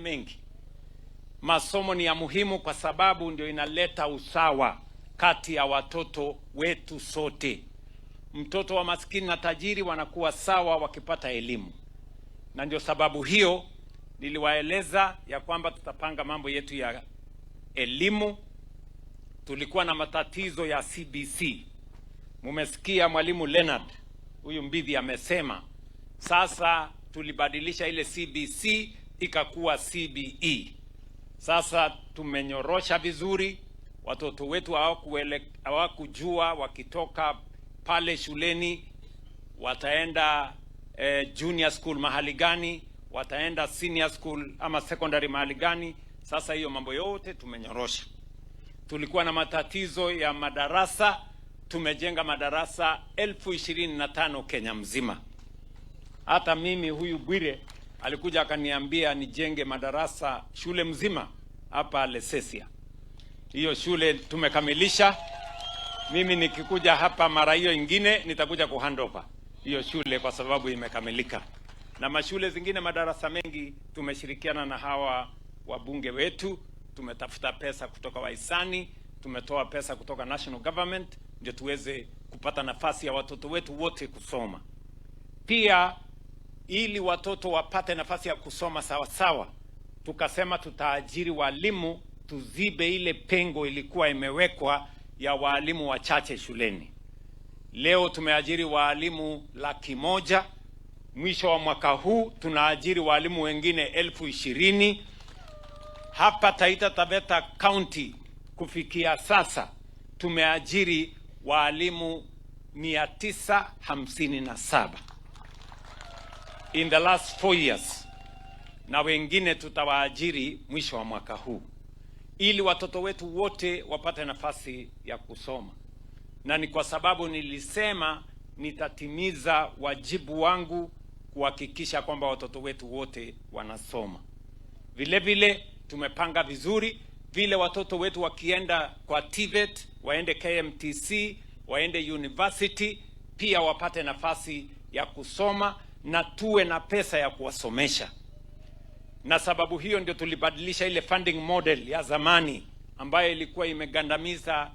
mengi. Masomo ni ya muhimu kwa sababu ndio inaleta usawa kati ya watoto wetu sote. Mtoto wa maskini na tajiri wanakuwa sawa wakipata elimu, na ndio sababu hiyo niliwaeleza ya kwamba tutapanga mambo yetu ya elimu. Tulikuwa na matatizo ya CBC. Mumesikia mwalimu Leonard huyu Mbithi amesema sasa tulibadilisha ile CBC ikakuwa CBE. Sasa tumenyorosha vizuri, watoto wetu hawakujua wakitoka pale shuleni wataenda junior school mahali gani, wataenda senior school ama secondary mahali gani. Sasa hiyo mambo yote tumenyorosha. Tulikuwa na matatizo ya madarasa, tumejenga madarasa 25,000 Kenya mzima. Hata mimi huyu Bwire alikuja akaniambia nijenge madarasa shule mzima hapa Lesesia. Hiyo shule tumekamilisha. Mimi nikikuja hapa mara hiyo ingine nitakuja kuhandover hiyo shule kwa sababu imekamilika. Na mashule zingine madarasa mengi tumeshirikiana na hawa wabunge wetu, tumetafuta pesa kutoka wahisani, tumetoa pesa kutoka national government ndio tuweze kupata nafasi ya watoto wetu wote kusoma. Pia ili watoto wapate nafasi ya kusoma sawa sawa, tukasema tutaajiri walimu tuzibe ile pengo ilikuwa imewekwa ya waalimu wachache shuleni. Leo tumeajiri waalimu 100,000. Mwisho wa mwaka huu tunaajiri waalimu wengine 20,000. Hapa Taita Taveta County kufikia sasa tumeajiri waalimu 957 in the last 4 years, na wengine tutawaajiri mwisho wa mwaka huu ili watoto wetu wote wapate nafasi ya kusoma. Na ni kwa sababu nilisema nitatimiza wajibu wangu kuhakikisha kwamba watoto wetu wote wanasoma. Vile vile tumepanga vizuri vile watoto wetu wakienda kwa TVET, waende KMTC, waende university, pia wapate nafasi ya kusoma na tuwe na pesa ya kuwasomesha. Na sababu hiyo ndio tulibadilisha ile funding model ya zamani ambayo ilikuwa imegandamiza